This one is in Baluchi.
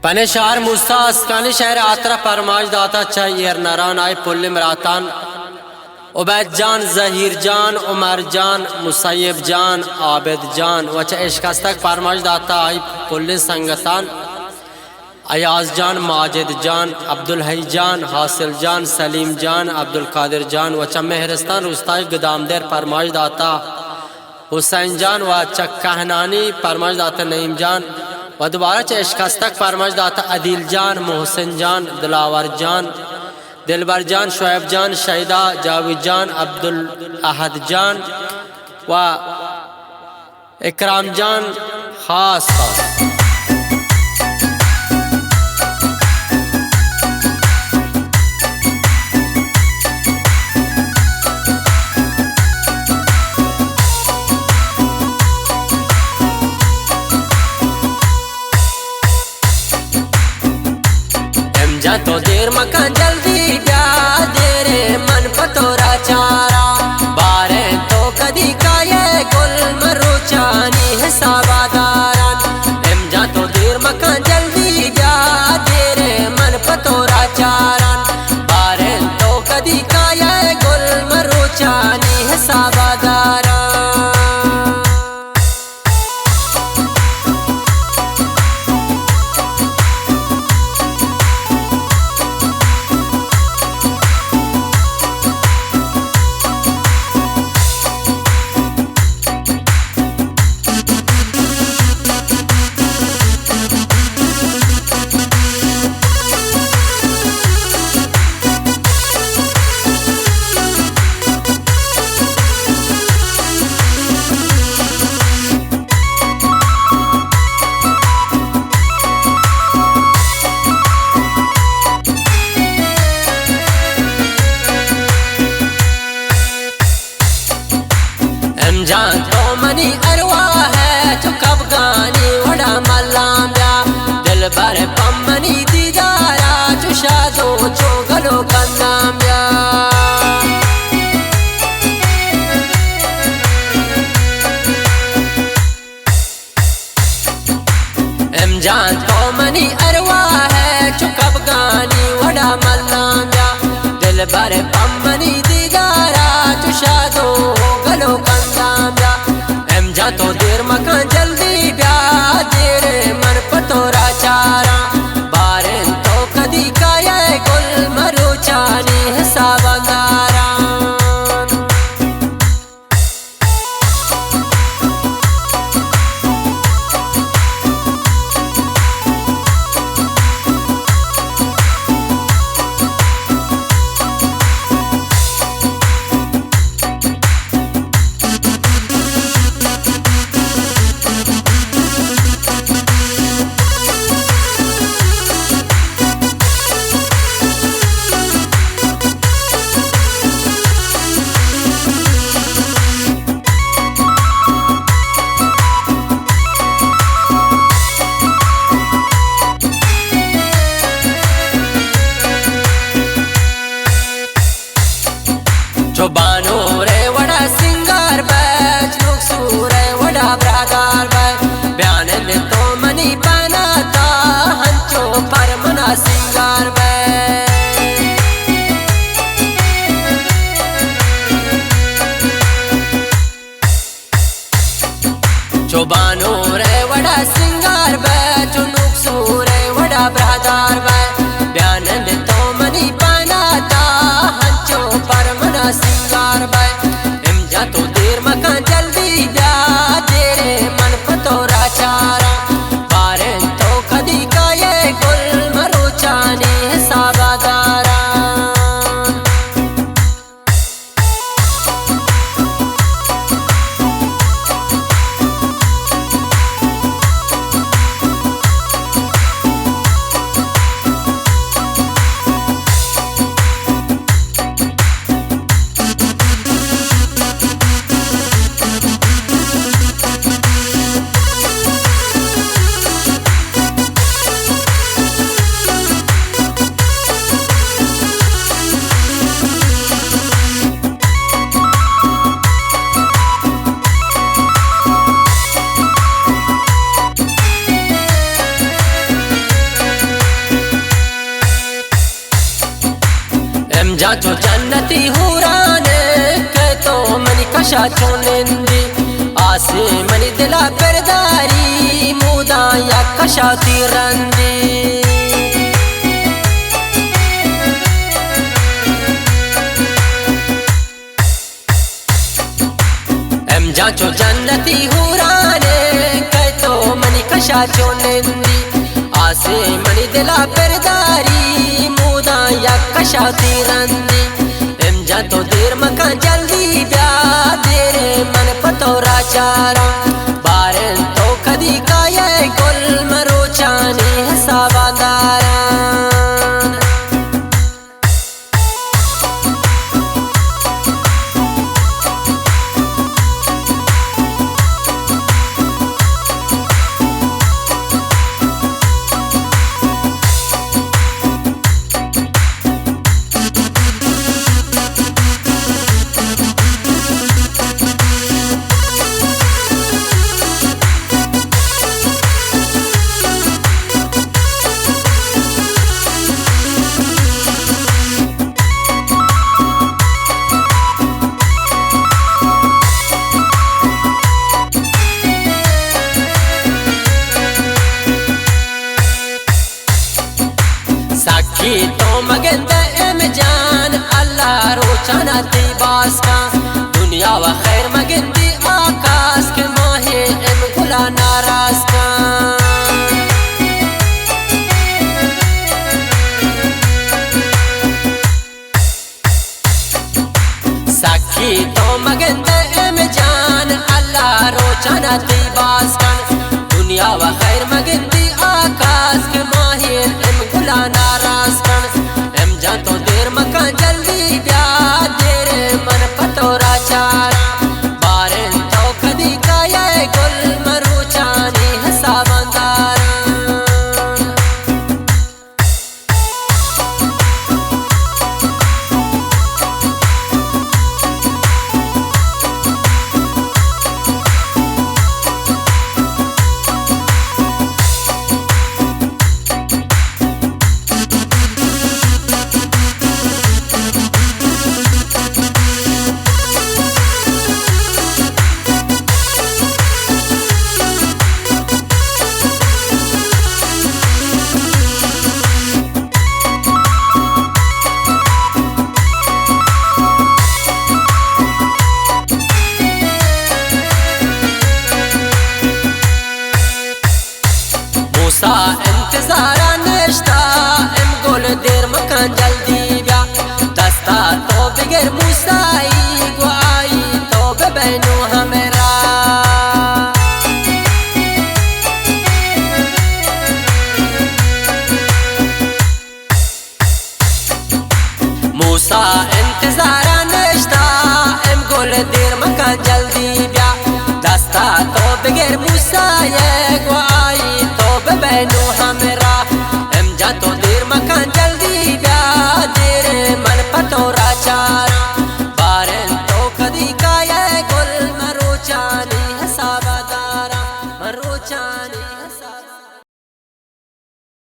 پنے شہر موسی اسکانی شہر ءِ ہاترا پرمائش داتا چہ ایر نران آئی پلیں براتان عبید جان، زہیر جان، عمر جان، مسیب جان، عابد جان و چہ اشکستگ پرمائش داتا آئی پلیں سنگتان ایاز جان، ماجد جان، عبدالحی جان، حاصل جان، سلیم جان، عبدالقادر جان و چہ مہرستان روستائی گدامدر پرمائش داتا حسین جان و چہ کہنانی پرمائش داتا نعیم جان و دوبارہ چہ اشکستگ پرمائش داتا عدیل جان، محسن جان، دلاور جان، دلبر جان، شعیب جان، شیدا، جاوید جان، عبدالاحد جان و اکرام جان خاص خاص۔ امجا تو دیر مکن، جلدی بیا، دیرے من پہ تو را چاراں۔ باریں تو کدی کائے، گل مروچانی حسابا داراں۔ امجا تو دیر مکن، جلدی بیا، دیرے من پہ تو را چاراں۔ باریں تو کدی کائے، گل مروچانی حسابا داراں۔ امجان تو منی ارواہ ئے، چو کبگانی وڑا ملام بیا۔ دلبر پہ منی دیدارا، چو شادو چو گلو کندام بیا۔ امجان تو منی ارواہ ئے، چو کبگانی وڑا ملام بیا۔ دلبر پہ منی دیدارا، چو شادو گلو کندام بیا۔ امجان تو دیر مکن، جلدی بیا، دیرے من پہ تو را چاراں۔ باریں تو کدی کائے، گل مروچانی حسابا داراں۔ جان چو جنتی حوران ئے کہ تو منی کشا چو نندی، آسے منی دلا پر داری، موداں یک کشا تی رندی۔ ام جان چو جنتی حوران ئے کہ تو منی کشا چو نندی، آسے منی دلا پر داری، موداں یک کشا تی رندی۔ ام جان تو دیر مکن، جلدی بیا، دیر من پہ تو را چاراں، باریں تو کدی کائے گل، مروچانی حسابا داراں۔ سکی تو مگند ام جان، اللہ روچانا تی باز کن، دنیا و خیر مگندی آکاس کہ ماہ ام گلا ناراض کن۔ سکی تو مگند ام جان، اللہ روچانا تی باز کن، دنیا و